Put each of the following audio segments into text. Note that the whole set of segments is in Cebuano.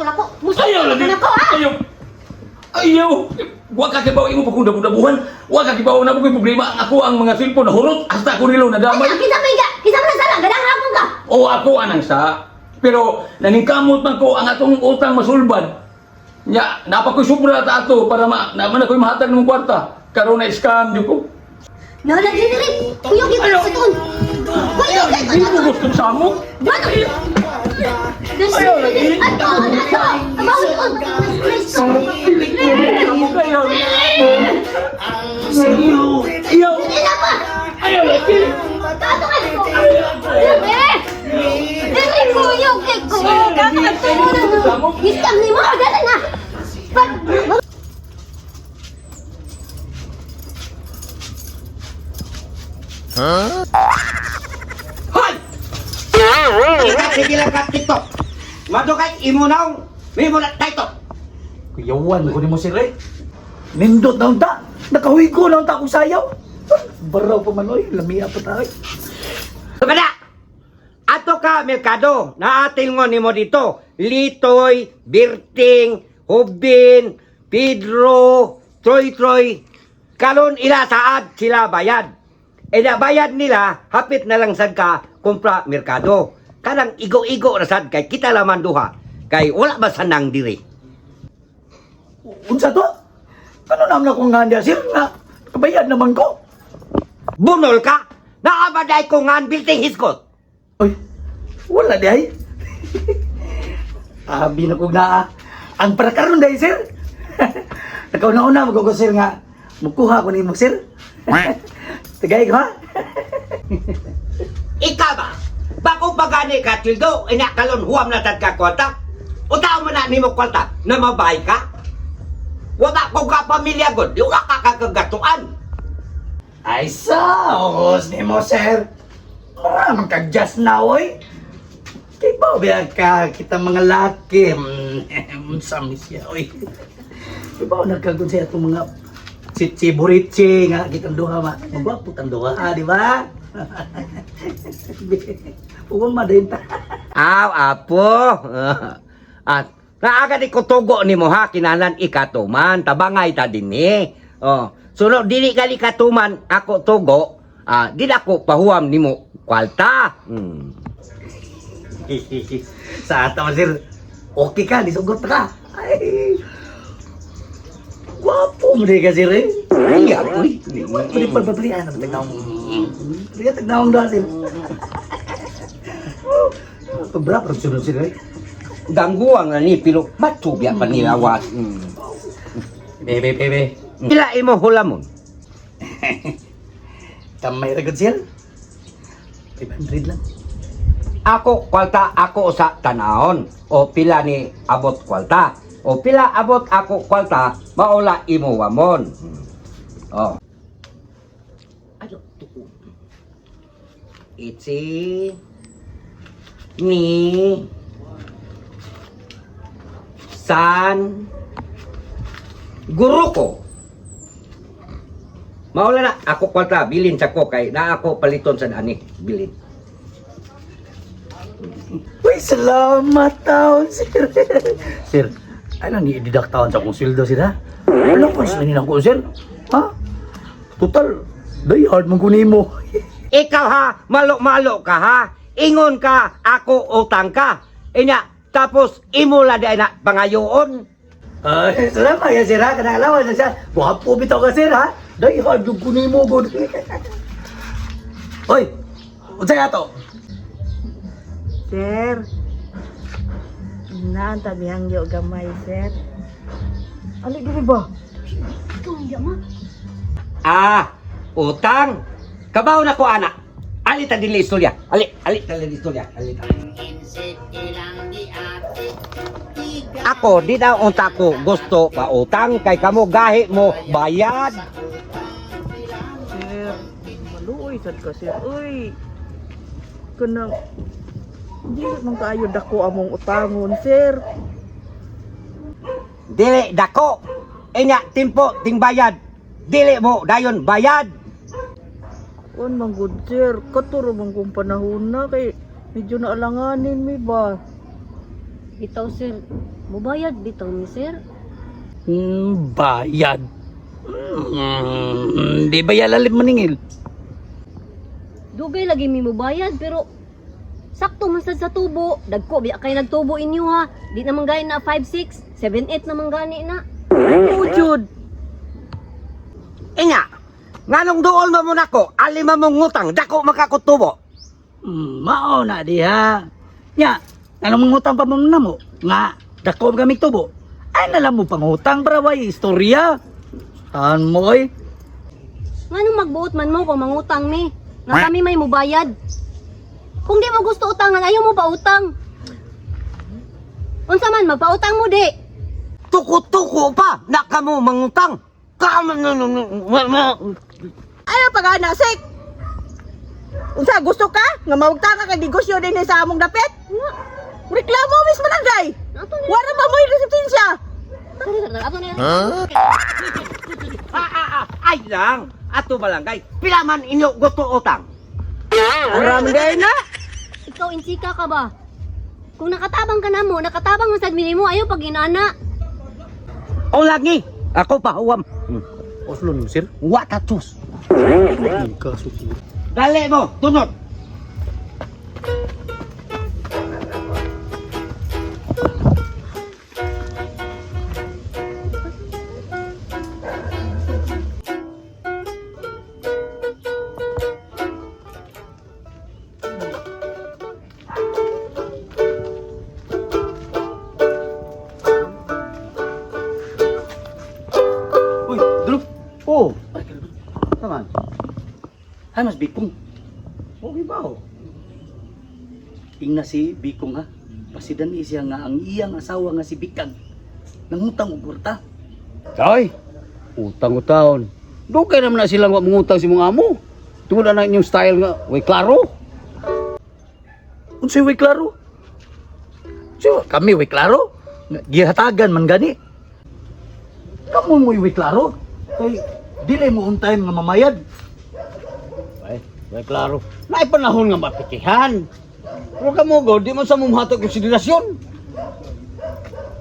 Musukol ako. Musukol Ayaw lagi. man ako ha. Ayaw. Ayaw. Wa ka kibaw imo pagkunda-bundabuhan. Wa ka kibaw na ko'y problema. Ako ang mga cellphone na hurot hasta ako nilo nadamay. Ay, kinsa may ga? Kinsa man ang sala? Gadang hapon ka. O ako anang sa. Pero naningkamot man ko ang atong utang masulbad. Nya, napa ko'y sobra ta ato para ma, na man ako'y mahatag ng kwarta. Karon na scam jud ko. Na lagi diri. Kuyog gyud Ayaw. sa tuon. Kuyog gyud Hindi ko gusto sa mo. Ano? Ayaw lagi. Ato, ato. Abawi on. Kristo. Ayaw. Ayaw. Ayaw. Hindi na pa. Ayaw lagi. Kato ka dito. Diri. Diri kuyog gyud ko. Kato ka tuon. Giscam ni mo dali na. Pag Hoy! Sige lang ka TikTok. Madugay imo naong, may mo na TikTok. Kuyawan ko nimo sir eh. Nindot na unta. Nakahuy ko na unta akong sayaw. Baraw pa man oy, lamia pa tayo. Kada. Ato ka merkado, naatil ngo nimo dito. Litoy, Birting, Hubin, Pedro, Troy Troy. Karon ila saad sila bayad. E na bayad nila, hapit na lang sad ka kumpra merkado. Kanang igo-igo ra sad kay kita laman duha. Kay wala ba sanang diri. Unsa to? Ano naman akong nga niya sir nga kabayad naman ko. Bunol ka! Naabaday ko ngan bilting hiskot. Oy, wala di ay. Abi na kog naa. Ang para karon dai sir. Nakauna-una magko sir nga mukuha ko nimo sir. Tagay ko ha. Ika ba? Bako pa gani ka, Tildo, ina kalon huwam na tad ka kwarta. Utaw mo na nimo kwarta na mabay ka. Wala ko ka pamilya god, di wala ka kagagatuan. Ay sa, ongos ni mo sir. Maramang kag just now oy. Kay ba biya ka kita mga laki. Unsa mi siya oy. Kay ba nagkagun siya itong mga chichi burichi nga kitang duha ma. Magwapo tang duha, ah, di ba? Uwang madayon ta. Aw, apo. At naaga di ko tugo nimo ha, kinalan ikatuman, tabangay ta dinhi. Oh, sunod dili gali katuman ako tugo, ah, di na ako pahuwam nimo kwarta. Sa ato sir, okay ka, disugot ka. Ay. Gwapo mo di ka sir eh. Ay, apoy. Pwede pa ba palian ang tagnaong. Pwede tagnaong daw sir. Pabra pa sunod sir eh. Gangguang na ni pero matubya pa nila was. Bebe bebe. Pila imo hulamon? Kamay ra gud sir. 500 lang. Ako kwalta ako sa tanahon o pila ni abot kwalta. O pila abot ako kwalta maula imo wamon. Oh. Ano to? Itsi ni san guru ko. Maula na ako kwalta bilin sa ko kay na ako paliton sa ani bilin. Uy, salamat taon sir. Sir, ano ni i-deduct taon sa akong sweldo sir ha? Wala pa sila nila ko sir. Ha? Total, die hard man ko nimo. Ikaw ha, malo-malo ka ha. Ingon ka, ako utang ka. Inya, tapos imula di na pangayoon. Ay, salamat ya sir ha. Kanang alawan na siya. Gwapo bitaw ka sir ha. Die hard yung kunin mo god. Oy, unsa ka to? Sir, naan tabi yo gamay, sir. Ano dili ba? Ikaw hindi ma. Ah, utang. Kabaw na ko anak. Ali ta dinli istorya. Ali, ali ta dinli istorya. Ali ta. Ako, di na unta ko gusto pa utang kay kamo gahi mo bayad. Sir, maluoy sad ka, sir. Uy, kanang di man kaayo dako among utangon, sir. Dili dako. Inya timpo ting bayad. Dili mo dayon bayad. Un man gud, sir. Katuro man kong panahon na kay medyo naalanganin mi ba. Bitaw sir. Mubayad bitaw mi, sir. Bayad. Di ba yalalim maningil? Dugay lagi mi mubayad pero sakto man sad sa tubo. Dagko biya kay nagtubo inyo ha. Di naman gani na 5 6, 7 8 naman gani na. Oo, jud. Inya, nganong duol mo mo nako, alima mong ngutang, dako makakutubo. Mao na diha. Nya, anong mangutang pa mo namo? Nga, dako kami tubo. Ay nalam mo pangutang para way istorya. Tan mo oy. Nganong magbuot man mo kung mangutang mi? Nga kami may mubayad. Kung di mo gusto utangan, ayaw mo pautang. Unsa man magpautang mo di? Tuko-tuko pa, naka mo mangutang. Kama Ayaw pa gana, sik. Unsa gusto ka nga maugtang ka kag negosyo dinhi sa among dapit? Reklamo mismo lang day. Ato ni. Wala pa mo'y resistensya. Ato ni. Ay lang, ato balangay, pila man inyo gusto utang. Aram day na. Ikaw insika ka ba? Kung nakatabang ka na mo, nakatabang man sad minimo, ayaw pag inana. O lagi, ako pa huwam. Oslo ni sir. Watatus. Kaso. Dali mo, tunod. Uy, dulu. Oh. Taman. Ay, mas bikong. Okay ba oh? Ingna si Bikong ha. Pasidan ni siya nga ang iyang asawa nga si Bikang. Nangutang og kwarta. Tay, utang-utaon. Dugay naman na silang wa mangutang si mong amo. Tungod na inyong style nga, way klaro. Unsay way klaro? So, kami way klaro. Nga, gihatagan man gani. Kamo mo'y way klaro. Kay dili mo on time nga mamayad. Ay, way klaro. Naay panahon nga mapikihan. Pero kamo go, di man sa mong konsiderasyon.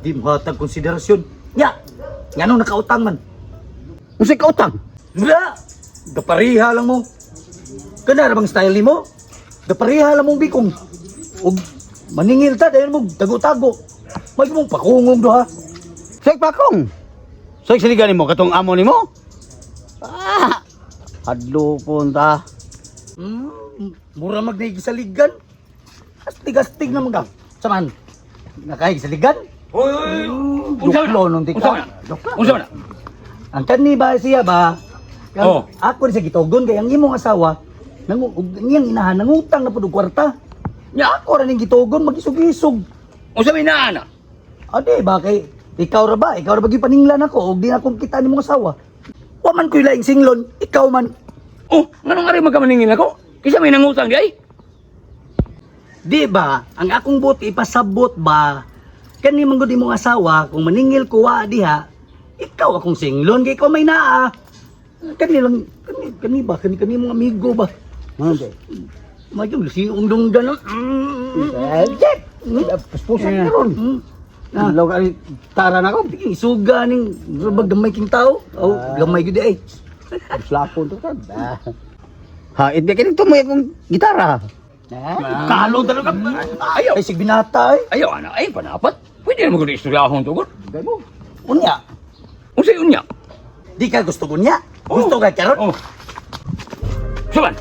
Di mo hatag konsiderasyon. Nya, nganong nakautang man? Unsay kautang? Wala. Gapariha lang mo. Kana ra bang style nimo? Gapariha lang mong bikong. Og maningil ta dahil mo tago-tago. May mong pakungong do ha. Say pakong. Say siligan nimo katong amo nimo. Ah, hadlo ta. Mura mag saligan. Astig-astig na mga. Saman. Nakaig saligan? Oy, oy, oy. Unsa man na? Duklo nung Unsa tika. man na? Unsa man na? Ang kani ba siya ba? Kang, Oh. Ako ni sa gitugon kay ang imong asawa nang og iyang inahan nangutang na pud og kwarta. Nya, Ako ra ning gitugon magisog-isog. unsa may naa na? Ade ba kay ikaw ra ba? Ikaw ra ba gipaninglan ako og di na akong kita nimong asawa? Wa man ko'y laing singlon, ikaw man. Oh, nganong ari magkamaningil ako? Kisa may nangutang di ay? Di ba? Ang akong buti ipasabot ba? Kani man gud imong asawa kung maningil ko wa diha, ikaw akong singlon kay ikaw may naa. Kani lang kani kani ba kani kani mong amigo ba? Ano? May yung si undong ganon. Eh, Jack. Puspusan karon. Ah. Law ka tara na ko. Isuga ning rubag gamay king tao. Oh, gamay gud ay. Slapon to ka. Ha, itbe kini tumoy akong gitara. Kalo talaga. Ayaw. Ay sig binata ay. Ayaw ana, ay panapat. Pwede naman ko istoryahon to gud. Mo. Unya. Unsay unya? Di ka gusto unya. Gusto ka karon? Oh. Saban.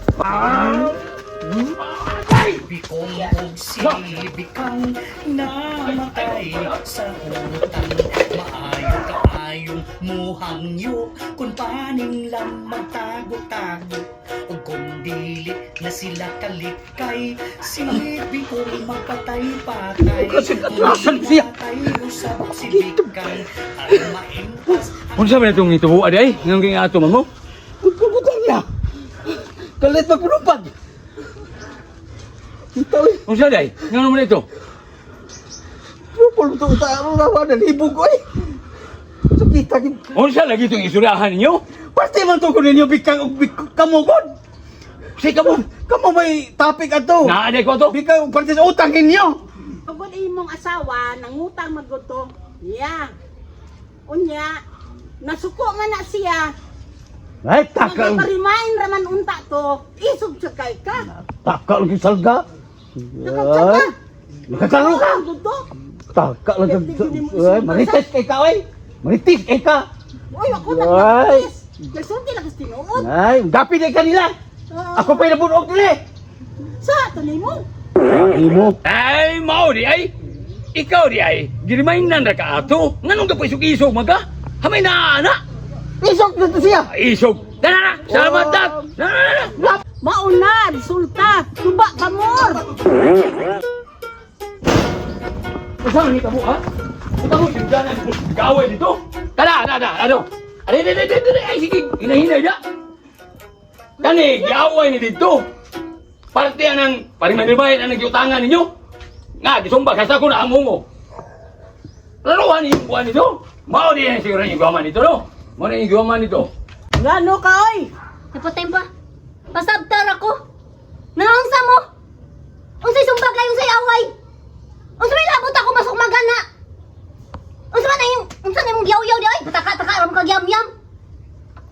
Bikong og sibikang namatay sa utang. Maayo kaayong muhangyo kung paning lang magtago-tago. Ug kung dili na sila kalikay, si Bikong magpatay-patay. Kasi atrasan siya. Patay usab si Bikang aron maimpas Unsa man itong itubo adi ay? Nganong kay ato man mo? Pagkabutang na. Kalit magpulupad. Kita oy. Unsa di ay? Ngano man ito? Pupul to sa amo na wala libog oy. Sa kita gid. Unsa lagi itong istoryahan ninyo? Parte man to ko ninyo bikang og kamugod. Say kamo. Kamo may topic ato. Naa di ko to. Bikang parte sa utang ninyo. Tungod imong asawa nangutang maguto. Niya. Unya, nasuko man na siya. Ay, taka. Magparimain raman unta to. Isog sa kay ka. Taka lang yung salga. Nakagsa ka. Nakasalo ka. Gusto. Taka lang yung... Ay, marites kay ka, oy. Marites kay ka. Uy, ako Ay. nagmarites. Nagsulti lang sa tinuod. Ay, gapi na kanila. Ako pa'y nabunog nila eh. Sa ato nimo. Imo. Ay, mao di ay. Ikaw di ay. Girimain na ka ato. Nganong ka pa isog-isog man ka? Hamay na ana. Isok na to siya. Isog. Dana na. Salamat dat. Na na na. na. Mauna, resulta. Tuba ka more. Unsa ni kamo ha? Unsa mo sigdanan ko gaway dito? Tara, tara, tara, ano? Are, are, are, are, ay sige, hinahinay da. Kani, giaway ni dito. Parte anang parimay-rimay ang nagyutangan ninyo. Nga, gisumba, kasta ko na ang ungo. Laruan ni buwan nito. Mao di ang siguro yung gaman nito, no? Mao na yung gaman nito. Ngano ka oy? Napatay ba? Pasabtar ako. Naunsa mo? Unsay sumbag kayo unsay away? Unsa may labot ako masukmagan na? Unsa man na yung unsa na imong giyaw-yaw di ay? Pataka-taka ra mo kag yam-yam.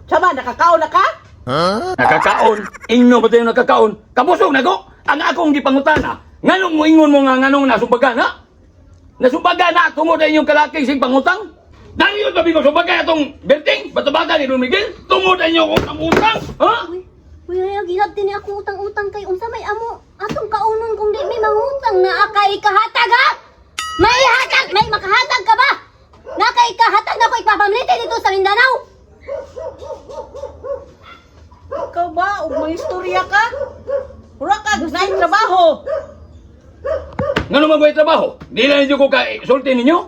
Sama nakakaon na ka? Nakakaon, ingno ba tayo nakakaon? Kabusog na ko! Ang akong gipangutana, nganong mo ingon mo nga nganong nasumbaga na? Nasumbaga na tungod sa inyong kalaki sing pangutang? Dahil yun sabi ko, sumbaga atong berting, batabata ni Don Miguel, tungod sa inyong utang-utang, ha? Uy, uy, ay, gihab din ako utang-utang kay unsa may amo atong kaunon kung di may mangutang na akay kahatag ha? May hatag, may makahatag ka ba? Nakay kahatag na ko ipapamlite dito sa Mindanao. Ikaw ba og mga istorya ka? Ura ka naay trabaho. Nganong magway trabaho? Di lang ninyo ko ka-sulti ninyo?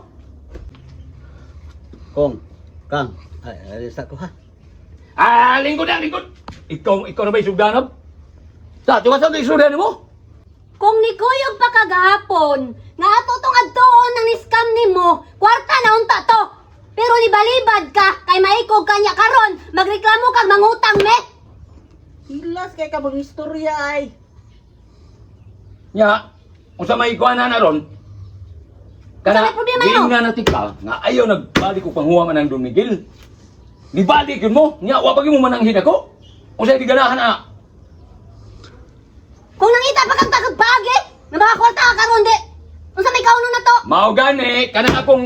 Kong, Kang, ay, alis ako ha. Ah, lingkod na, lingkod! Ikaw na ba isugdanab? Sa, tuwa sa isugdan mo? Kung nikuyog pa kagahapon, nga ato tong adtuon ang ni-scam nimo, kwarta na unta to. Pero nibalibad ka kay maikog kanya karon, magreklamo kag mangutang me. Hilas kay ka mga istorya ay. Nya, unsa may kuana na ron? Unsa may problema nyo? Nga na tika, nga ayaw nagbalik ko panghuwa man ang Don Miguel. Nibalik yun mo, nya wa pag mo mananghin ako. Unsa di ganahan na? Kung nangita pa kang tagagbagi, nga mga kwarta ka karon di. Unsa may kaunon na to? Mao gani kanang akong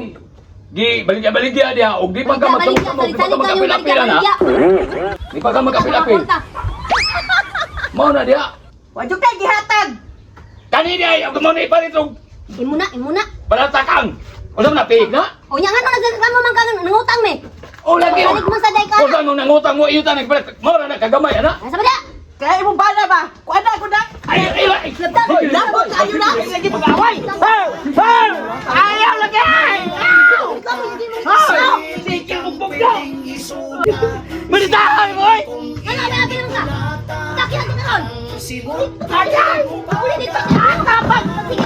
gi baligya-baligya diha og di pa ka Baligya, magsamok di pa ka salig-salig ka yung magapil-apil na. baligya. Di pa ka magapil-apil. Mao na diha. Wa jud kay gihatag. Kani di ay og mo ni ipalit og Imo na, imo na. balatakang. Unsa man na pig na? O nya ngano nagreklamo man ka nangutang me? O lagi. Balik man sa day ka. Unsa nung nangutang mo iyo ta nagpalit. Mao na nakagamay ana. Asa ba da? Kaya imong bana ba? Kuan na ko na. Ay ay ay. Labot ayo na lagi pag-away. Ayaw lagi! Sige og bugda. Malitahan mo, oy! Ano ba abi ka? Taki na karon. Ayan! Uli dito. Ah, tapag. Sige.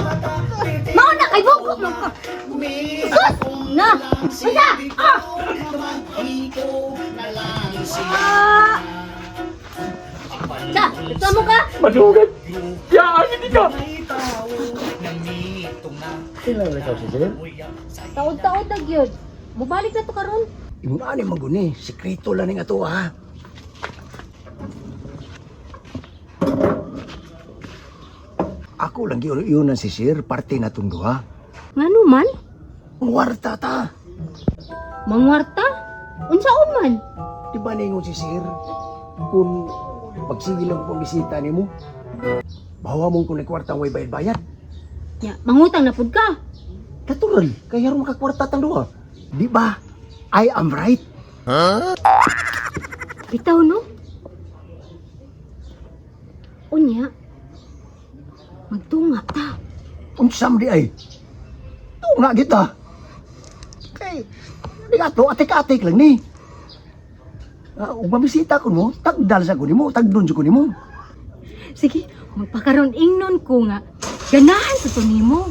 Mao na kay buko man ka. Sus! Na. Unsa? Ah! Ah! Sa, ito mo ka? Madugad. Ya, hindi ka. Taod-taod na gyud. Mubalik na to karon. Imo na ni maguni, sekreto lang ning ato ha. Ako lang gyud yun si sir, parte na tong duha. Ngano man? Ngwarta ta. Mangwarta? Unsa man? Di ba ningon si sir kung pagsige lang kong bisita nimo, bawa mong kung nagkwarta way bayad-bayad. Ya, mangutang na pud ka. Natural, kaya ron makakwarta tang duha. Di ba? I am right. Bitaw no? Unya, magtunga ta. Unsam di ay. Tunga kita. Kay di ato atik-atik lang ni. Ah, ug mabisita ko mo, tagdal sa ko nimo, tagdon sa ko nimo. Sige, magpakaroon ingnon ko nga. Ganahan sa to nimo.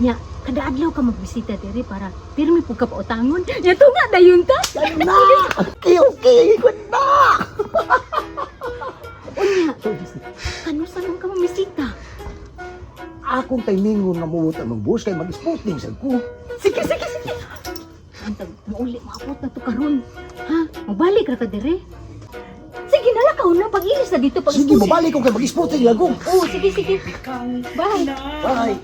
Nya, kada adlaw ka magbisita diri para pirmi pud ka pautangon. Nya tunga dayon ta. Na! Okay, okay, ikot na! Unya, kanusa man ka mamisita? Ako Akong timingon nga muot ang boss kay mag-sporting sad ko. Sige, sige, sige. Antag, mauli, maabot na to karon. Ha? Mabalik ra ka dire. Sige na lang na pag-ilis na dito pag Sige, mabalik ko kay mag-sporting lang ko. Oo, sige, sige. Bye. Bye.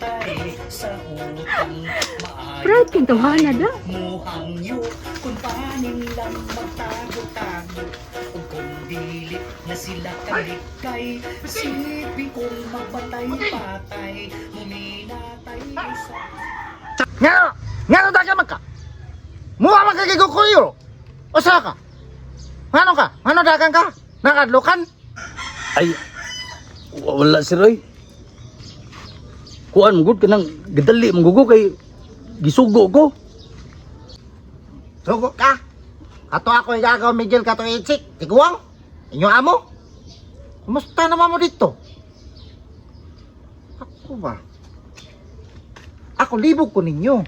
Sa utang maayo Proud kang tawhana da. Muhangyo kung panin lang magtago-tago Ug kung dili na sila kalikay Sipin kong magpatay-patay Muminatay sa Nga, nga no dagan man ka. Muha man ka kay kukuyo. Usa ka? Ngano ka? Ngano dagan ka? Nakadlukan? Ay, wala sir oy. Kuan mo gud kanang gidali mo gugo kay gisugo ko. Sugo ka. Kato ako igagaw Miguel kato itsik. Tiguang. Inyo amo. Kumusta naman mo dito? Ako ba? Ako libog ko ninyo.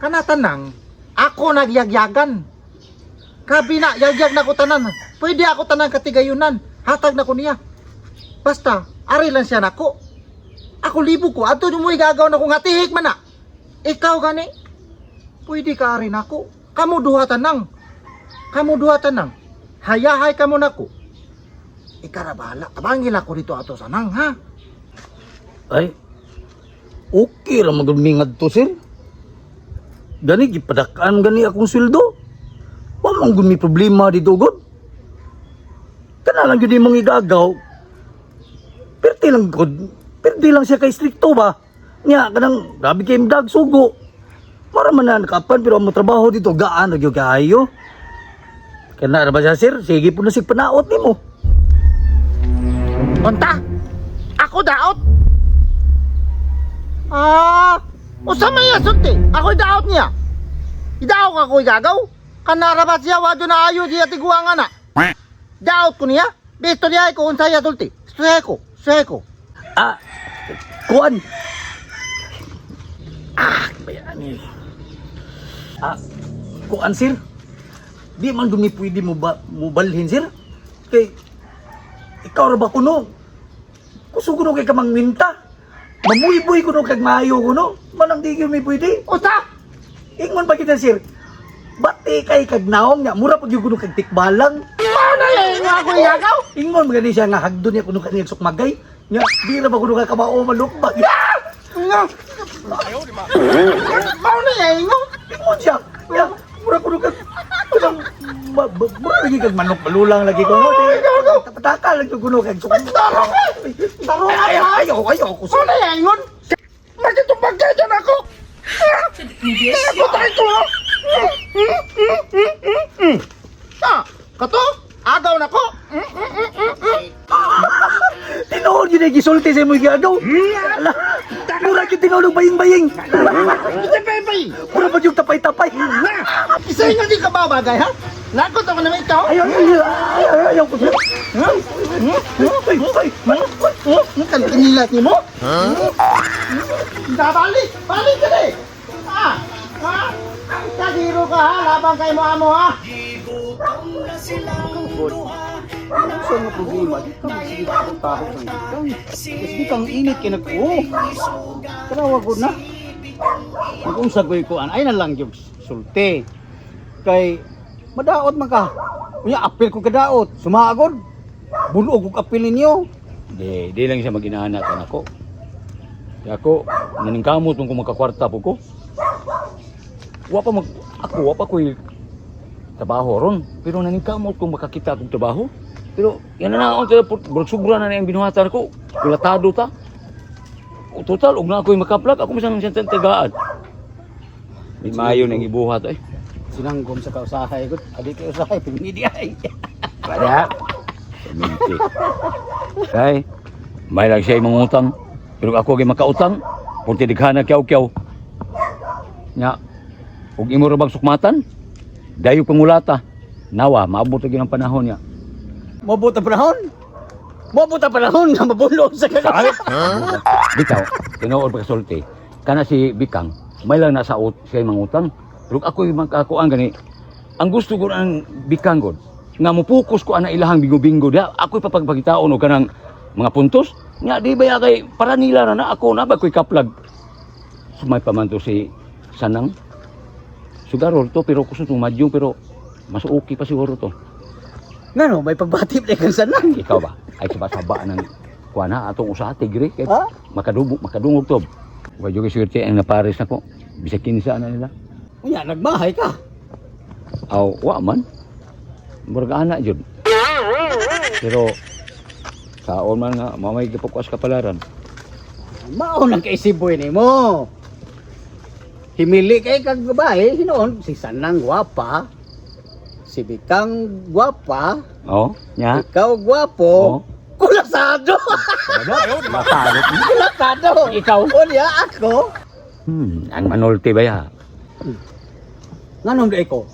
Kanatanang, ako nagyagyagan. Kabina, yagyag na ko tanan. Pwede ako tanan katigayunan. Hatag na ko niya. Basta, ari lang siya nako. Ako libog ko. Ato mo igagaw na kong hatihik man na. Ikaw gani, pwede ka rin ako. Kamu duha tanang. Kamu duha tanang. Hayahay kamo nako. Ikarabala, tabangil ako dito ato sanang ha. Ay, okay ra magud mi ngadto sir. Gani gipadakaan gani akong sweldo. Wa man gud mi problema dito gud. Kana lang gyud imong igagaw. Perti lang gud. Perti lang siya kay strikto ba. Nya kanang grabe kay dag sugo. Para man na nakapan pero ang trabaho dito gaan ra gyud kaayo. Kana ra ba siya sir? Sige po na sig panaot nimo. Unta? Ako daot. Ah, usa may asunti. Ako daot niya. Idaw ka ko igagaw. Kanara ba siya wadyo na ayo diya tiguangan na. Daot ko niya. Bisto niya ko unsay asulti. Seko, seko. Ah, kuan. Ah, bayan ni. Ah, kuan sir. Di man gumi pwede mo ba mo balhin sir. Kay ikaw ra ba kuno? Kuso kuno kay kamang minta. Mamuyboy kuno kag maayo kuno. Manang di gyud mi pwede. Usa? Ingon pa kita sir. Bati kay kag naong nga mura pag gyud kuno kag tikbalang. Paano yan nga ako igagaw? Ingon man gani siya nga hagdon niya kuno kaniyang sukmagay. Nga di ra ba kuno ka kamao malukbag. Nga. Mao na yan ingon. Ingon siya. Nga, mura kuno kag kanang mura lagi kag manok malulang lagi ko. Pataka lang yung kuno kag sukmagay. Tarong Ay, ay, ayaw, ayaw ko Mao na yan ingon. Magitumbag ka dyan ako. Ako tayo ko. Ah, kato? Agaw na ko. Tinuod yun ay gisulti sa imo giagaw. Ala, mura gyud tinuod og baying-baying. Hindi pa pa. Mura pa yung tapay-tapay. Isa nga di ka ba bagay ha? Lagot ako naman ikaw. Ayaw, ayaw, ayaw, ayaw ko. Ay, ay, ay. Kan kanilat ni mo? Da balik, balik ka di. Ah, ha? Kagiro ka ha, labang kay mo amo ha. Gigutom na silang duha Sa nga problema, di ka magsige akong tao sa gikan. Kasi di kang init kay nag-o. Karawa ko na. Nag-unsa ko'y kuan, ay na lang yung sulti. Kay, madaot man ka. Unya, apil ko kadaot. Sumagod. Bunog kog apil ninyo. Di, di lang siya mag-inaanak anak ko. Kaya ako, naningkamot kung makakwarta po ko. Wa pa mag, ako, wa pa ko'y trabaho ron. Pero naningkamot kung makakita akong trabaho. Pero yan na na, sobra na na yung binuhatan ko. Kulatado ta. O, total, og na ako'y makaplag, ako masang siyang tagaan. May mayo nang ibuhat eh. Sinanggom sa kausahay ko. Adi kay usahay, pingidi ay. Wala. Paminti. Kay, may lang siya mangutang. Pero ako kay makautang, punti dighana kyaw-kyaw. Nya, ug imo ra bang sukmatan? Dayo pangulata. Nawa, maabot lagi ng panahon niya. Mabot ang panahon. Mabot ang panahon nga mabulog sa kanila. Bitaw, tinuod pa kasulti. Kana si Bikang, may lang nasa ut siya mangutang. Pero ako yung makakuan gani. Ang gusto ko ang Bikang god, nga mo-focus ko ana ilahang bingo-bingo dia. Ako'y papagpagitaon og kanang Mga puntos. Nga di ba ya kay para nila na na ako na ba ko'y kaplag. Sumay pa man to si Sanang. Sugarol to pero kusot umadyong pero mas okay pa siguro to. Ngano, may pagbati pa kang sanang. Ikaw ba? Ay saba-saba ng kuha na atong usa tigre kay Ha? makadubog makadungog to. Wa jud swerte ang napares nako. Bisag kinsa na nila. Unya, nagmahay ka. Aw, wa man. Murag ana jud. Pero saon man nga mamay gipugwas kapalaran. Mao nang kaisiboy nimo. Himili kay kag babae, hinuon si Sanang gwapa. Si Bikang gwapa, Oh, nya. ikaw gwapo. Oh. Kulasado. Matarot. Kulasado. Ikaw? Unya ako. Ang manulti ba ya? Nganong di ko?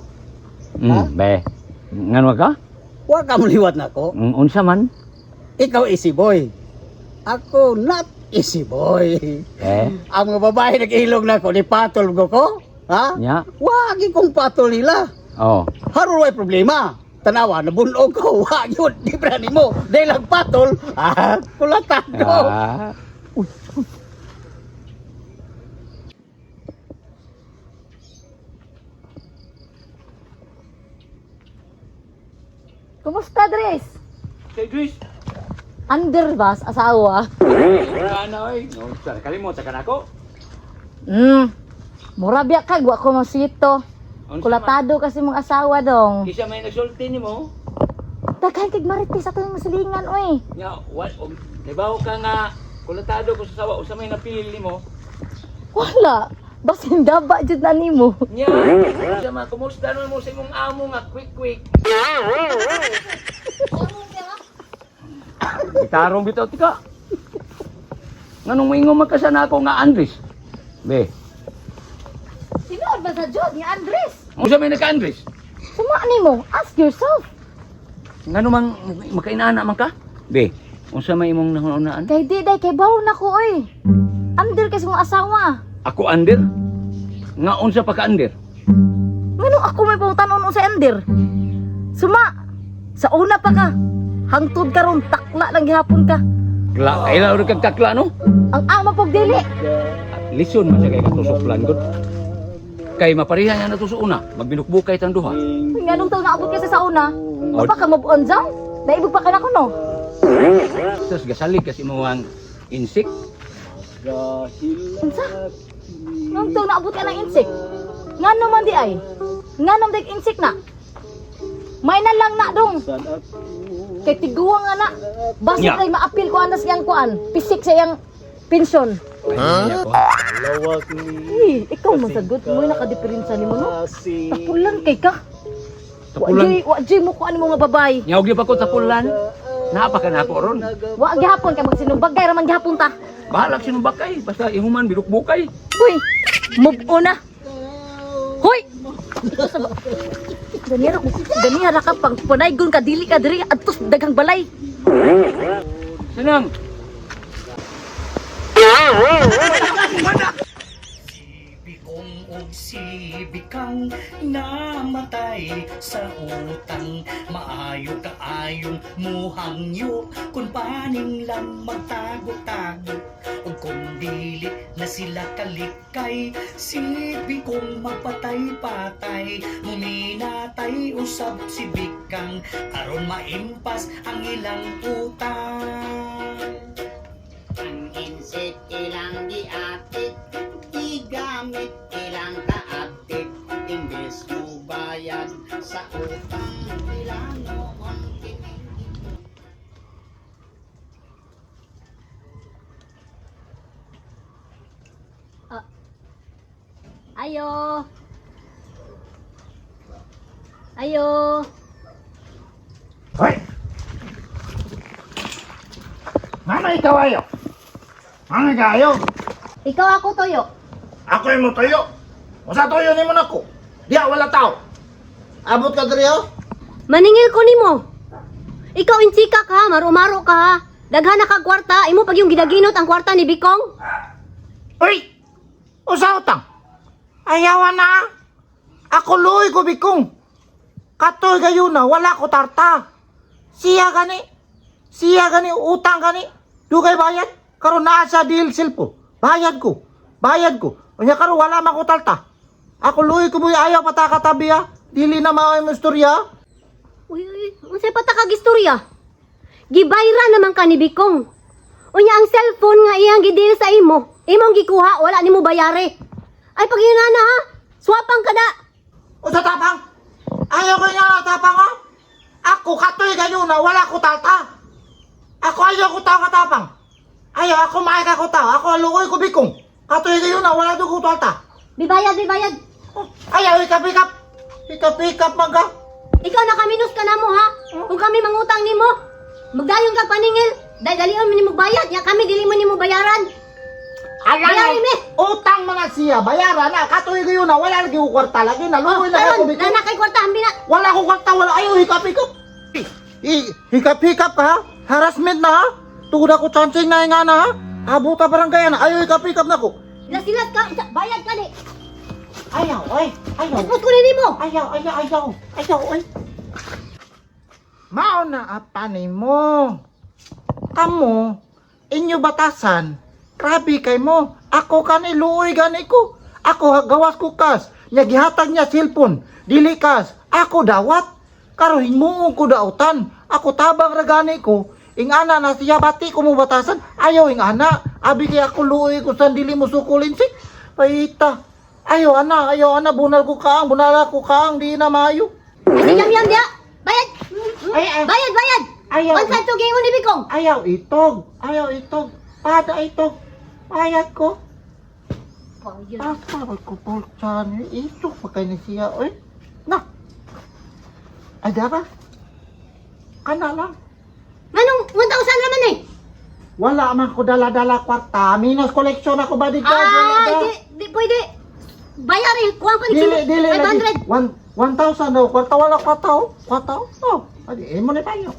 Be. Ngano ka? Wa ka moliwat nako. Unsa man? Ikaw easy boy. Ako not easy boy. Eh, Ang mga babae nag-ilog na ko, ni patol ko ko. Ha? nya. Wagi kong patol nila. Oh. Haron way problema. Tanawa, nabunog ko. Wa yun, di ba nimo? Dahil ang patol, ah, kulatado. Ah. Kumusta, Dres? Kay Dris. Under ba sa asawa? Ana oy, no, sa kalimot sa kanako. Mura biya ka, wa ko masito. Kulatado kasi mong asawa dong. Kisa may nagsulti nimo. Daghan kag marites ato yung masilingan oy. Nya, wa og nibaw ka nga kulatado ko sa sawa usa may napili nimo. Wala. Basin daba jud na nimo. Nya, usa man kumusta naman mo sa imong amo nga quick quick. Gitarong bitaw tika. Nganong moingon man ka sa nako nga Andres? Be, Tinuod ba sa jud ni Andres? unsa may naka Andres? Suma nimo, ask yourself. Ngano mang makainana man ka? Be, unsa may imong nahunaan? Kay di day kay bawo na ko oy. Under kasi mong asawa. Ako under? Nga unsa pa ka under? Ngano ako may pangutanon sa under? Suma, sa una pa ka. Hangtod karon takla lang gihapon ka. Kla, kaila ro kag takla no? Ang ama pog dili. Lison man siya kay katusok gud. Kay mapareha niya na to sa una, magbinukbukay tang duha. Uy, Nganong taon naabot ka sa una? Oh. Baka ka move on jam? Naibog pa ka na ko no? Sus gasalig kasi mo ang insik. Unsa? Nganong taon naabot ka ng insect? Ngano man di ay? Ngano man di insect na? May na lang na dong. Kay tiguang nga na. Basta Nya. kay maapil ko anas yang kuan. Pisik sa iyang pensyon. Huh? Uy, ikaw man sagot mo nakadiperensa nimo no. Tapulan kay ka. Tapulan. Wa jay mo kuan mo nga babay. Nya og pa ko tapulan. Naa pa ka na ako ron. Wa gihapon kay magsinumbagay ra man gihapon ta. Bahalak sinumbakay, basta ihuman binukbukay. Uy, move on na. Hoy! Ganira ko, ganira ka pang panaygon ka dili ka diri adtos daghang balay. Sinang Bikong og si Bikang namatay sa utang. Maayo kaayong muhangyo kung paning lang magtago-tago. Ug kung dili na sila kalikay, si Bikong magpatay-patay. Muminatay usab si Bikang aron maimpas ang ilang utang. Ang insect ilang giatik, gigamit ilang kaaptik, imbes mo bayad sa utang ilang noon kining. Ayo. Ayo. Hoy! Ngano ikaw ayo? Ngano ikaw ayo? Ikaw ako toyo. Ako yung mo toyo. Usa toyo nimo nako. Diya wala tao. Abot ka diri oh. Maningil ko nimo. Ikaw intsika ka, maro-maro ka ha. Daghan na ka kwarta, imo pag yung gidaginot ang kwarta ni Bikong. Uy! Usa utang. Ayawa na. Ako luoy ko bikong. Katoy gayon na wala ko tarta. Siya gani. Siya gani utang gani. Dugay bayad. Karon naa sa deal cellphone. Bayad ko. Bayad ko. Unya karon wala man ko talta. Ako luoy ko boy ayaw patakatabi ha. Dili na mao imong istorya. Uy, uy, unsay patakag istorya? Gibayra naman ka ni Bikong. Unya ang cellphone nga iyang gidil sa imo, imong gikuha, wala nimo bayari. Ay pag na ha, swapang ka da. Unsa tapang? Ayaw ko nga tapang ha. Ako katoy kayo na wala ko talta. Ako ayaw ko tao katapang. Ayaw ako maay ka ko tao. Ako luoy ko bikong. Katoy kayo na wala do ko talta. Bibayad, bibayad. Oh, ayaw ikap-ikap. Ikap-ikap man ka. Ikaw nakaminus ka na mo ha. Kung kami mangutang nimo, magdayon ka paningil. Dahil dalion mo nimo bayad, ya kami dili mo nimo bayaran. Bayari mi. Utang mga siya, bayaran na. Katoy kayo na wala lagi ko kwarta lagi na luoy na Karon, ako bikong. na kay kwarta ambi na. Wala ko kwarta, wala ayaw hikap-hikap. Hikap-hikap ka ha? Harassment na ha? Tugod ako chancing na nga na ha? Abuta barangay na, ayaw hikap-hikap na ko. Lasilat ka, bayad ka ni. Ayaw, ay, ayaw. Tapos kunin nimo. Ayaw, ayaw, ayaw. Ayaw, ay. Mao na apa mo. Kamo, inyo batasan. Grabe kay mo. Ako kani luoy gani ko. Ako gawas ko kas. Nya gihatag niya cellphone. Dili kas. Ako dawat. Karon himuong ko dautan. Ako tabang ra gani ko. Ingana na siya bati ko mo batasan. Ayaw ingana. Abi kay ako luoy ko san dili mo sukulin si. Paita. Ayaw ana, ayaw ana bunal ko kaang, bunala ko kaang di na maayo. Ay, yam yam dia. Bayad. Ay, ay. Bayad, bayad. Ayaw. 1.5 gingon ni Bikong. Ayaw itog, ayaw itog. Pada itog. Bayad ko. Bayad. Asa ba ko pulchan? Isok pa kay ni siya, oy. Na. Ay, dara. Kana lang. Manong 1,000 raman eh. Wala man ko dala-dala kwarta. Minus collection ako bodyguard. Wala Ah, da. di, di pwede. Bayar eh, kuha pa ni Dili, dili lagi. 500. 1,000 daw. Kwarta wala kwarta oh. Kwarta oh. Oh, adi eh, mo ni payo.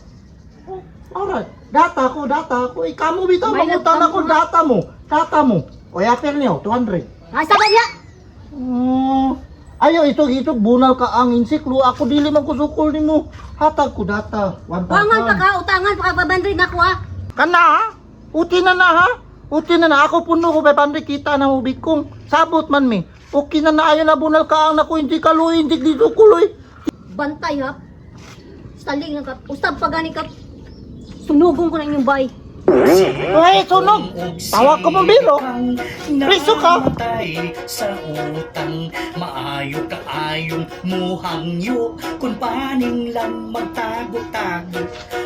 Oh, alright. Data ko, data ko. Ikaw mo bitaw, May mangutan nagtamo ako data mo. Data mo. O apel niyo, 200. Ah, sabay dia. Oh, ayaw itog itog bunal ka ang insiklo ako dili man ko sukol nimo. Hatag ko data. 1,000. Utangan pa ka, utangan pa ka 500 na ko ah. Kana ha? Uti na na ha? Uti na na ako puno ko 500 kita na mo bikong. Sabot man mi. Okay na na ayo na bunal ka ang nako hindi ka luoy hindi dito kuloy. Bantay ha. Saling lang ka. Usab pa gani ka. Sunugong ko na inyong bay. Ay, sunog. Tawag ko mong biro. Priso ka. Namatay sa utang, maayo kaayong muhangyo kung paning lang magtago-tago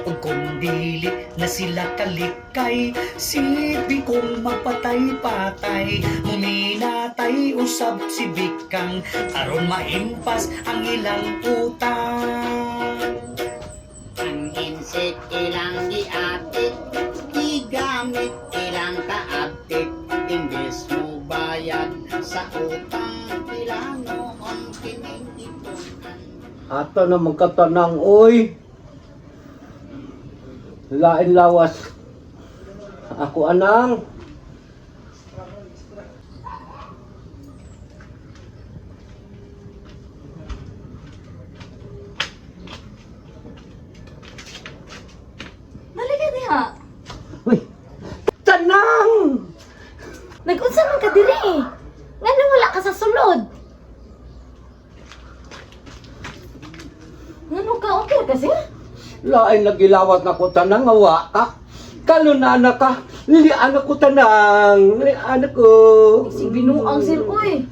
ug kung dili na sila kalikay sibi kong magpatay-patay muminatay usab si Bikang aron maimpas ang ilang utang. Ang insik ilang giapit, gigamit ilang kaapit, imbes mo bayad sa utang, pilano ang kining ipunan. Ato na magkatanang, oy. Lain lawas. Ako anang. Balik diha. Uy, tanang! Nag-unsa man ka diri? Ngano wala ka sa sulod? Ngano ka okay ra kasi? Lain nagilawat na ko tanang awa ka. Kalunana ka. Lian ako tanang. Lian ako. Si binuang sir oy.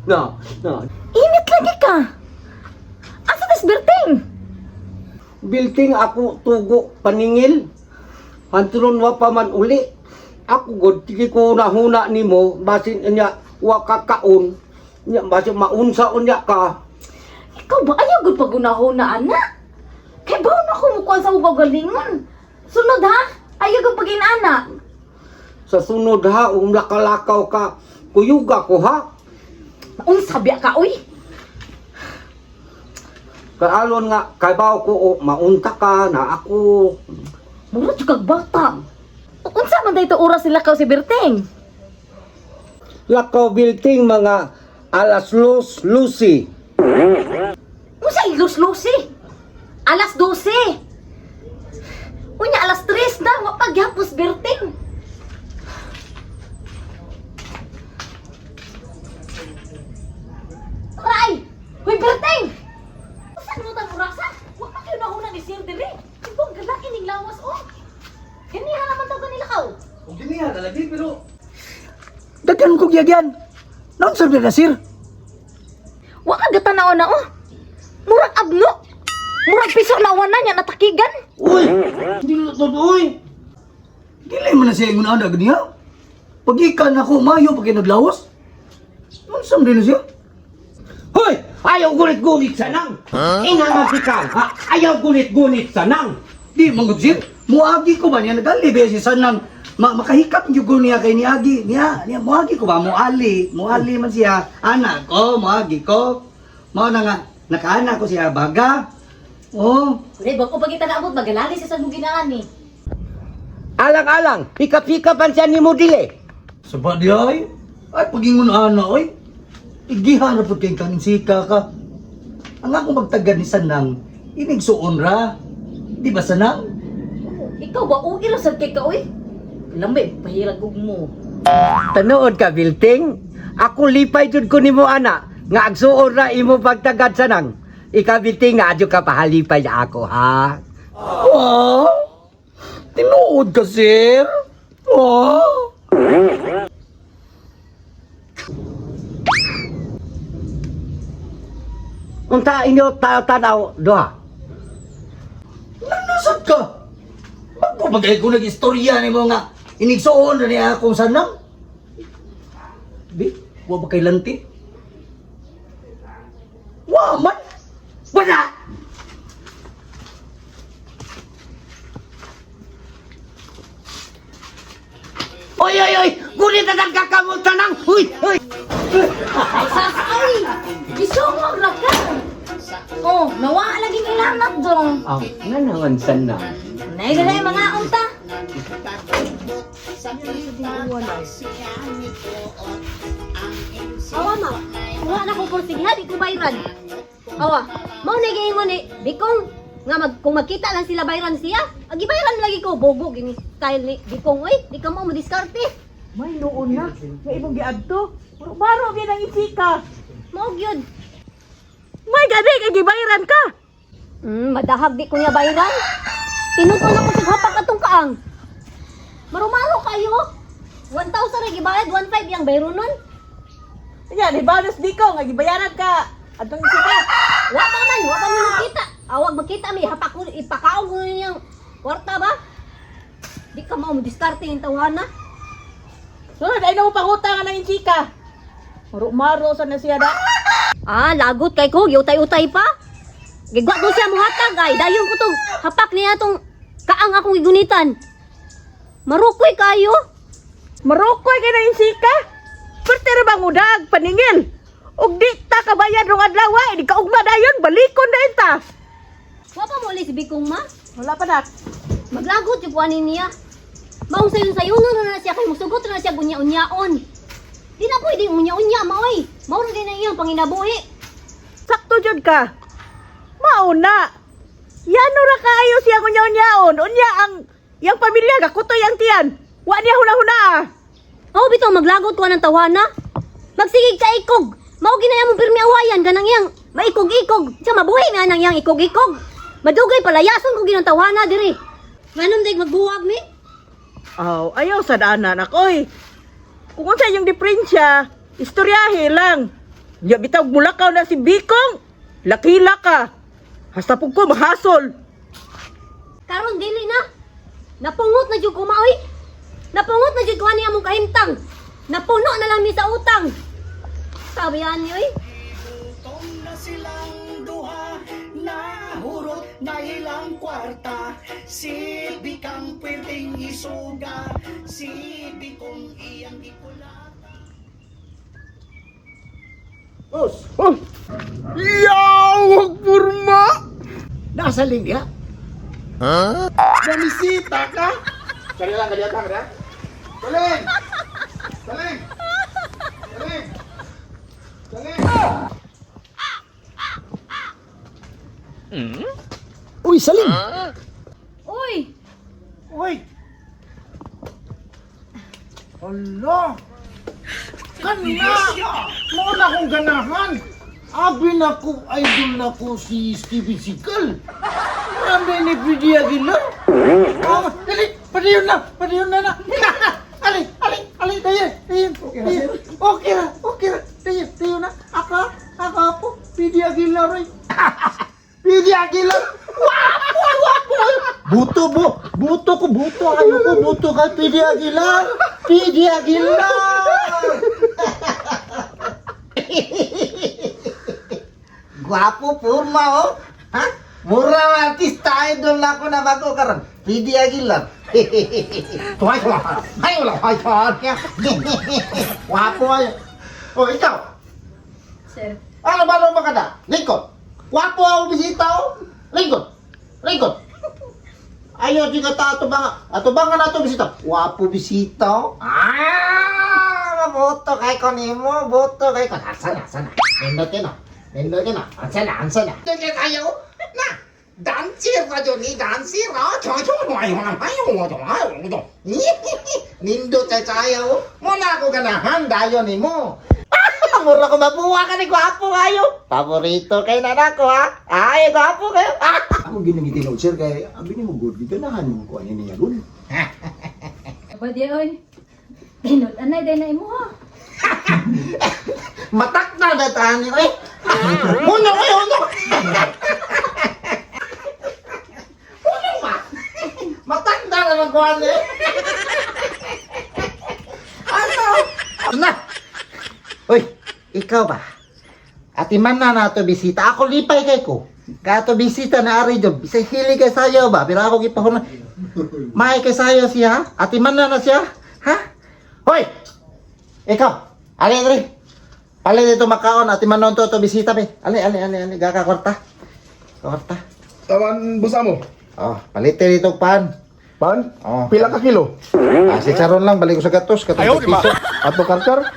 Na, na. Init lagi ka. Asa tas berting? Building ako tugo paningil. Hanturon wa pa man uli. Ako god sige ko nahuna nimo basin niya wa ka kaon. Nya basin maunsa unya ka. Ikaw ba ayaw gud pagunahuna ana? Kay bawo na ko mukuan sa ugaw galingon. Sunod ha? Ayaw gud paginana. Sa sunod ha, umlakalakaw ka, kuyuga ko ha. Unsa biya ka oy? Kaalon nga, kaybaw ko, o, maunta ka, na ako. Mura jud kag bata. Unsa man dayto oras sila ka si Berting? Lakaw building mga alas los, lucy. Unsa iluslusi? Alas 12. Unya alas 3. 2 na, wa pa gyapos berting. Aray! Hoy, berting! Saan mo tang orasa? Wa pa kayo nahuna ni Sir diri. Ibong galaki ning lawas oh. Ganiha naman daw kanila kaw. Og ganiha na lagi pero daghan ko giyagyan. Naon sir na sir? Wa ka gatanaw na oh. Murag abno. Murag piso na wana niya natakigan. Uy! Dili to uy. Dili man na siya ingon ana ganiha. Pagikan ako mayo pag naglawas. Naon din na siya? Hoy! Ayaw gunit-gunit sa nang! Huh? Inga ka, ha? Ayaw gunit-gunit sa nang! Di man gud sir. Muagi ko ba niya nagali ba si sanang makahikap gyud ko niya kay niagi niya niya muagi ko ba muali muali man siya anak ko muagi ko mao na nga nakaana ko siya baga oh. Pre, bag-o pa kita naabot magalali sa san mo ginaan ni. Alang-alang, hikap-hikapan siya ni mo dili. Sa di ay? Ay, pagingon ana, oy. Igihan na po kay kanin sika ka. Ang akong magtagad ni Sanang, inigsuon ra. Di ba Sanang? Ikaw ba ugil ra sad kay ka oy? Lamay pahirag og mo. Tanood ka, Bilting. Ako lipay jud ko nimo ana, nga agsuon ra imo pagtagad sa nang. Ikaw, Bilting, nga adyo ka pahalipay ako, ha? Ah? Tinuod ka, sir? Ah? Unta inyo tanaw duha. Nanasad ka? Bago bagay ko nag-istorya ni mo nga inigsuon ra niya akong Sanang? Di, wa ba kay lanti? Wa man! Wala! Oy, oy, oy! Gunit na nagkakamot nang! Uy, uy! Ay sas ay! Isungog ra ka. Oh, nawa lagi ni lanat dong. Aw, nga naman sanang. Nay dali mga unta. Awa ma, kuha na ko porsigihan, di ko bayran. Awa, mao na giingon ni Bikong nga mag, kung magkita lang sila bayran siya, agi bayran lagi ko bogo gini style ni Bikong oy, di ka mo mo diskarte. May noon na. May imong giadto. Baro gyud ang isika. Mao gyud. May gani kay gibayaran ka. Madahag di ko niya bayran. Tinuto na ko sa hapak atong kaang. Marumaro kayo. 1,000 ra gibayad, 1,500 yang bayronon. Nya, ni bonus di ko nga gibayaran ka. Atong isika. Wa pa man, wa pa man makita. Awag makita may hapak ko ipakaon ko niyang kwarta ba? Di ka mao mo diskarte yung tawana. Sunod ay na mo pangutang ang isika. Maro-maro sa na siya da. Ah, lagot kay ko, giutay-utay pa. Gigwa ko siya muhatag ay dayon ko tong hapak niya tong kaang akong gigunitan. Marukoy kayo. Marokoy kay na isika. Perte ra bang udag paningil. Ug di ta kabayad rong adlaw ay di ka ugma dayon balikon dayon ta. Wa pa mo ulit si Bikong ma. Wala pa na. Maglagot yung kuanin niya. Maong sayon sayon na na siya kay musugot na siya unya-unyaon. Di na pwedeng unya-unya maoy. Mao ra na iyang panginabuhi. Sakto jud ka. Mauna. Yano ra kaayo siya unya-unyaon. Unya ang yang pamilya gakutoy ang tiyan. Wa niya huna-huna ah. Oh, bitaw maglagot ko ng tawana. Magsigig ka ikog. Mao ginaya mo pirmi awayan kanang iyang maikog-ikog. Siya mabuhi nga nang iyang ikog-ikog. Madugay palayason ko ginang tawana diri. Nganong dag magbuwag mi? Aw, ayaw sa daanan ako eh. Kung unsa yung diferensya, istoryahe lang. Nya bitaw mulakaw na si Bikong. Lakila ka. Hasta pug ko mahasol. Karon dili na. Napungot na jud ko maoy. Napungot na jud ko ani among kahimtang. Napuno na lang mi sa utang. Sabi ani oy. Gutom na silang duha, nahurot na ilang kwarta. Si Bikang pwedeng isuga, si Bikong iyang ikulata. Boss! Oh! Yawag purma! Nasa linya? Huh? Namisita ka? Kaya lang, kaya lang, kaya. Galing! Galing! Galing! Galing! Uy, saling! Uy, Uy! Ala! Kana! Mao na akong ganahan. Abi na ko, idol na ko si Steven Seagal. Marami ni Freddie Aguilar. Ah, dali, padayon na, padayon na na. Ali, ali, ali, dayon, dayon. Okay na, okay na, okay na, dayon, dayon na. Ako, ako po, Freddie Aguilar. Ay. Freddie Aguilar. Wapo, wapo. Buto, bu, buto ko, buto. Ano ko, buto ka, Freddie Aguilar. Freddie Aguilar. Gwapo, purma, oh. Ha? Mura artista idol na ako na bago karon. Pidi Aguilar. Tuway ko lang. Ay, wala. Ay, tuway. Gwapo ay. Oh, ikaw. Sir. Ano ba naman ka na? Lingkod. Gwapo ako bisita, oh. Lingkod. Lingkod. Ayaw, di ka ta atubang. Atubangan na ito bisita. Gwapo bisita, oh. Ah, boto kay ko nimo, boto kay ko. Asa na, asa na. Nindot yun, oh. Nindot yun, oh. Ansa na, ansa na. Kaya kayo, na. Dancer ka dyan, ni dancer, ah. Tiyo, tiyo, ay, ay, ay, ay, ay, Nindot sa sayo. Muna ako ganahan, dayon nimo. Mura ko mabuwa ka ni gwapo kayo. Paborito kay nana ko ha. Ay, gwapo kayo. Ah. Ako ginangitinog sir kay abi nimo good giganahan mo ko ani niya gud. Aba di oy. Tinud-anay day na imo ha. Matak na dataan ni eh. Hunong eh, hunong. Hunong ba? Matak na naman ko ano eh. Ano? Na. Uy, ikaw ba? Ati man na nato bisita. Ako lipay kay ko. Kato bisita na ari job. Bisay hili kay sayo ba? Pero ako gipahon. May kay sayo siya. Ati man na na siya. Ha? Hoy! Ikaw, ali ali. Ali dito makaon ati manon to to bisita be. Ali ali ali ali gaka kwarta. Kwarta. Tawan busa mo. Oh, palite dito pan. Pan? Oh. Pila ka kilo? Ah, si Charon lang balik ko sa gatos katong piso. Ato karkar.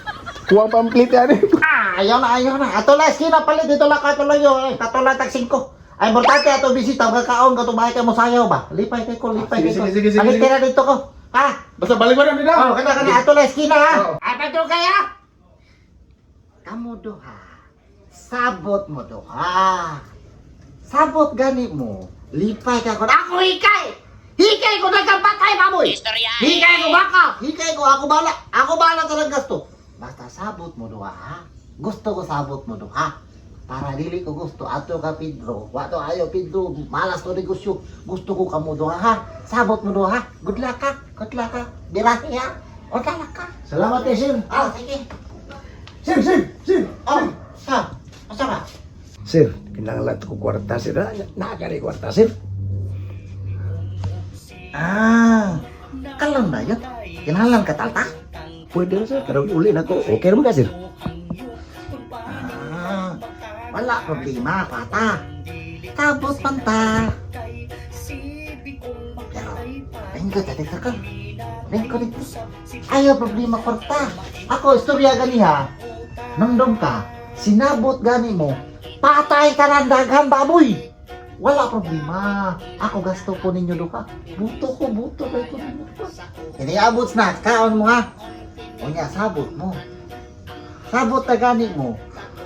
Kuha pamplite ani. Ah, ayaw na ayaw na. Ato la eskina palit dito lang katuloy yo. Eh, katuloy tag 5. Ay importante ato bisita kakaon kato bahay kay mo sayaw ba. Lipay kay ko, lipay Sige, kay ko. sige, sige, sige, Palit sige. na dito ko. Ha? Basta balik mo na dito. Oh, kana kana ato la eskina ha. Oo. Ay padro kaya. Kamo duha. Sabot mo duha. Sabot gani mo. Lipay ka ko. Ako hikay. Hikay ko nagkabatay baboy. Hikay ko baka. Hikay ko ako bala. Ako bala talaga gasto. Basta sabot mo duha ha. Gusto ko sabot mo duha. Para dili ko gusto ato ka Pedro. Wato ayo Pedro, malas to negosyo. Gusto ko kamo duha ha. Sabot mo duha. Good luck ka. Good luck ka. Birahe ha. O talak ka. Salamat eh sir. Ah, sige. Sir, sir, sir. Oh, sa. Asa ba? Sir, kinahanglan ko kwarta sir. Na kari kwarta sir. Ah, kalon na yun. Kinahanglan ka talta? Pwede na sir, karon uli na ko. Okay ra man ka sir. Ah, wala problema, pata. Tapos panta. Pero, lingkod na dito ka. Lingkod dito. Ayaw problema kwarta. Ako, istorya gani ha. Nandong ka, sinabot gani mo, patay ka ng daghan baboy. Wala problema. Ako gasto ko ninyo duha. Buto ko, buto kay ko ninyo duha. Iniabot na, kaon mo ha. Unya, sabot mo. Sabot na gani mo.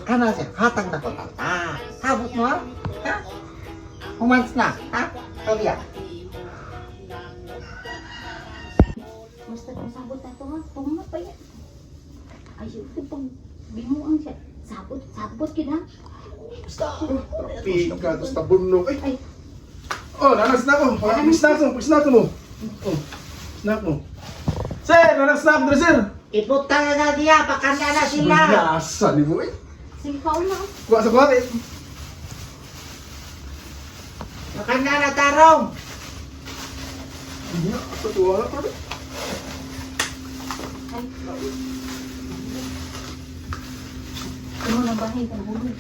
Kana siya, hatag na ko tata. Sabot mo ha? Ha? Humans na, ha? Tobia. Basta kung sabot na to ha. Tungma pa yan. Ayaw ko pag binuang siya. Sabot, sabot gid ha. Pika tapos tabunok. Ay. Ay. Oh, nanas na ko. Pag snack mo, pag snack mo. Oh. Snack mo. Sir, nanas snack dre sir. Ibutang na diya, pakanda na sila. Nasa ni mo eh. Sige kaon na. oh. Kuha sa kuha eh. Pakanda na tarong. Hindi na, ato tuwa na pero. Ay. Ano na bahay ka hulog.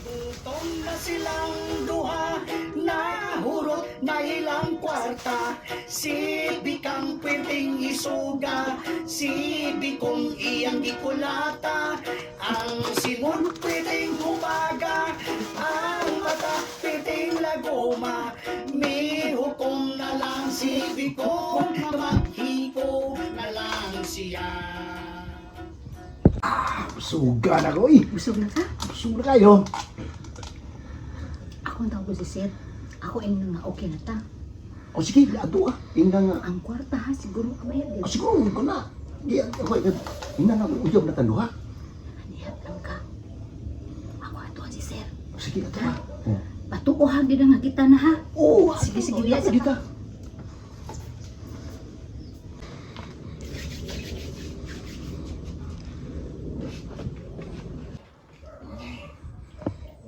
Gutom na silang duha, nahurot na ilang kwarta. Si Bikang pwedeng isuga, si Bikong iyang gikulata. Ang Simon pwedeng humaga, ang mata pwedeng lagoma. Mi si Bikong nga maghiko na lang siya. Suga na ko eh. Busog na ka? Busog na kayo. Ako ang tawag ko si sir. Ako ay nga okay na ta. O sige, ato ah. Ingna nga. Ang kwarta ha, siguro kamaya O din. siguro ko na. Di ako ingna nga uyab na tanduha. Nihat lang ka. Ako ato si sir. O sige, ato ah. Oh. Patuohan din nga kita na ha. Oo, Sige, ato, sige, ato sige. kita.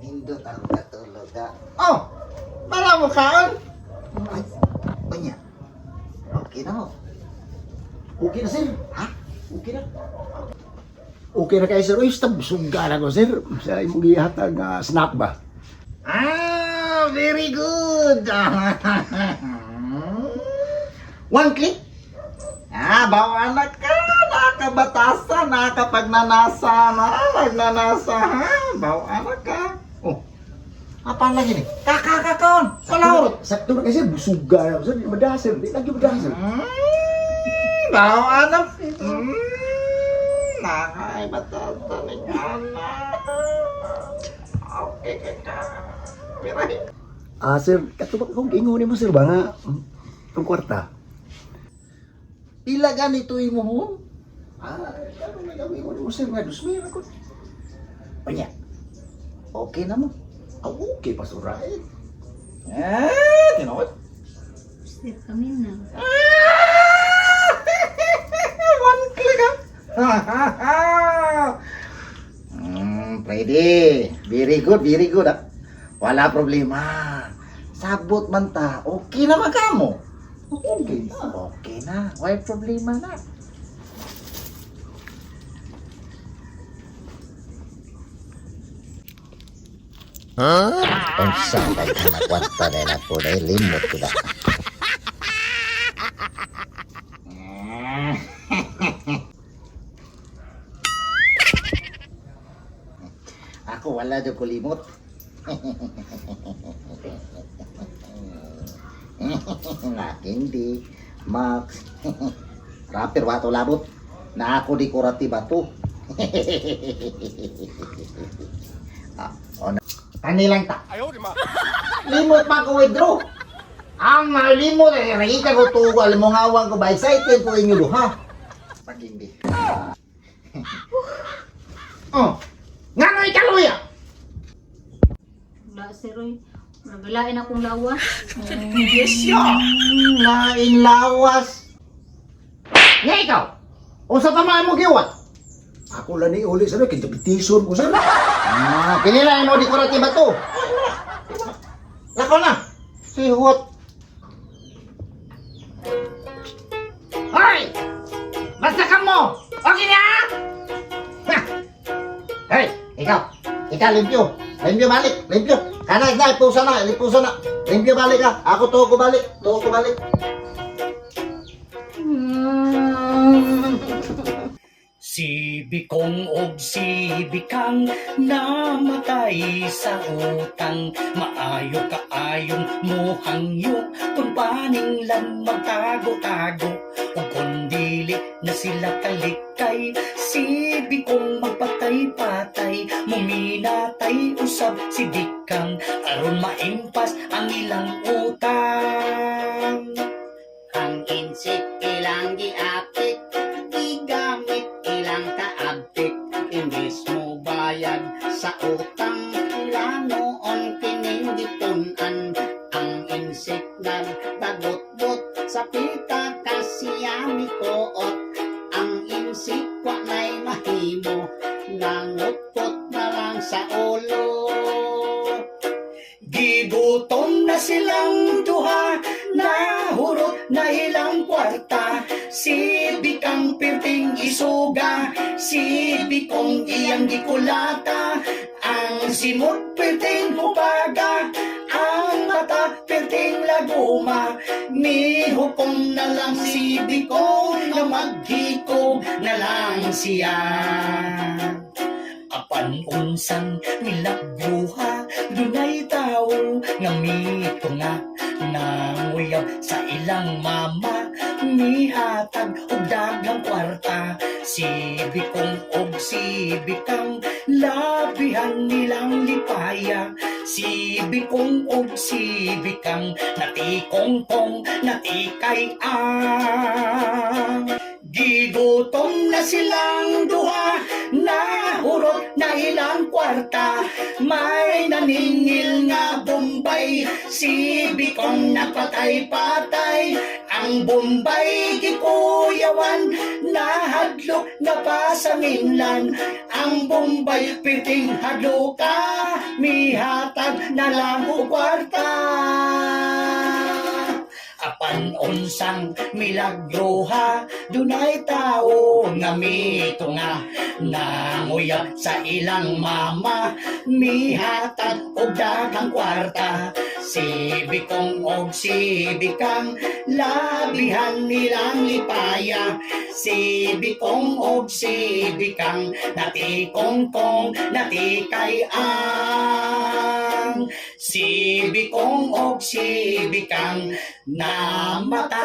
Nindot ako katulog ha. Oh! Para mo kaon? Ay, unya. Okay na mo. Okay na sir. Ha? Okay na. Okay na kayo sir. Uy, stop. Suga na ko sir. Sa imong gihatag nga snack ba? Ah, very good. One click. Ah, bawa anak ka. Nakabatasa, nakapagnanasa, nakapagnanasa, ha? Bawa anak ka. Oh, apa lagi nih? Kakak, kakon. Kalaurot. Sakto na kayo sir. Busuga na ko sir. Di madaha sir. Di lagi madaha sir. Bawa anak. Nakay batasa ni anak. Okay, kakak. Pero, Ah, sir, katubak akong giingon nimo sir ba nga itong kwarta? pila ganito imo hon? Ah, ano may gawin mo sir nga 2,000 ako. Unya. Okay na mo. Ah, okay pa sir, right? Eh, tinuod. Sir, kami na. One click ah. Pwede. Very good, very good ah. Wala problema. Sabot man ta, okay na man kamo. Okay na. Okay na, why problema na. Huh? Unsa kay kwarta na na po na limot ko na. Ako wala jud ko limot. Nakindi, Max. Rapper wato labot. Na ako decorative ato. Ah, o na. Tani lang ta. Limot pa ko withdraw. Ang limot eh, nakita ko tugo, alam mo nga ko ba, excited ko inyo duha. Pagindi. Oh, nga no ikaluya. Wala sir, oy. Nagalain akong lawas. Yes, yo. Lain lawas. Nga ikaw. Unsa pa man mo giwat? Ako lang ni uli sir, kay diabetison ko sir. Ah, kini lang mo decorative ba to? Lakaw na. Si Huot. Hoy! Basta ka mo! Okay na? Ha! Hey, ikaw. Ikaw, limpyo. Limpyo balik. Limpyo. Kana, na, ipusa na. Ipusa na. Limpyo balik ka. Ako to ko balik. To ko balik. Si Bikong og si Bikang namatay sa utang. Maayo kaayong muhangyo kung paninglan magtago-tago. Ug kung dili na sila kalikay, si Bikong magpatay-patay. Muminatay usab si Bikang aron maimpas ang ilang utang. Ang insik ilang giapik, gigamit ilang kaabtik, imbes mo bayad sa utang, ilanoon kining gitun-an. Ang insik nagbagot-bot sa pita kasiya mikuot. Ang insik wa nay mahimo, nangutkot na lang sa ulo. Gigutom na silang duha, nahurot na ilang kwarta. Si Bikang pirting isuga, si Bikong iyang gikulata. Ang simot pirting pupaga, ang mata pirting laguma. Mihukom na lang si Bikong na maghikog na lang siya. Apan unsang milagruha, dunay tao nga mitunga. Nanguyab sa ilang mama, mihatag og daghang kwarta. Si Bikong og si Bikang, labihan nilang lipaya. Si Bikong og si Bikang, natikongkong, natikay ang. Gigutom na silang duha, nahurot na ilang kwarta. May naningil nga Bombay, si Bikong napatay-patay. Ang Bombay gikuyawan, nahadlok na pa sa mainland. Ang Bombay piting hadloka, mihatag na lang og kwarta. Apan unsang milagroha, dunay tao nga mitunga. Nanguyab sa ilang mama, mihatag og daghang kwarta. Si Bikong og si Bikang, labihan nilang lipaya. Si Bikong og si Bikang, natikongkong, natikay ang. Si Bikong og si Bikang, namatay.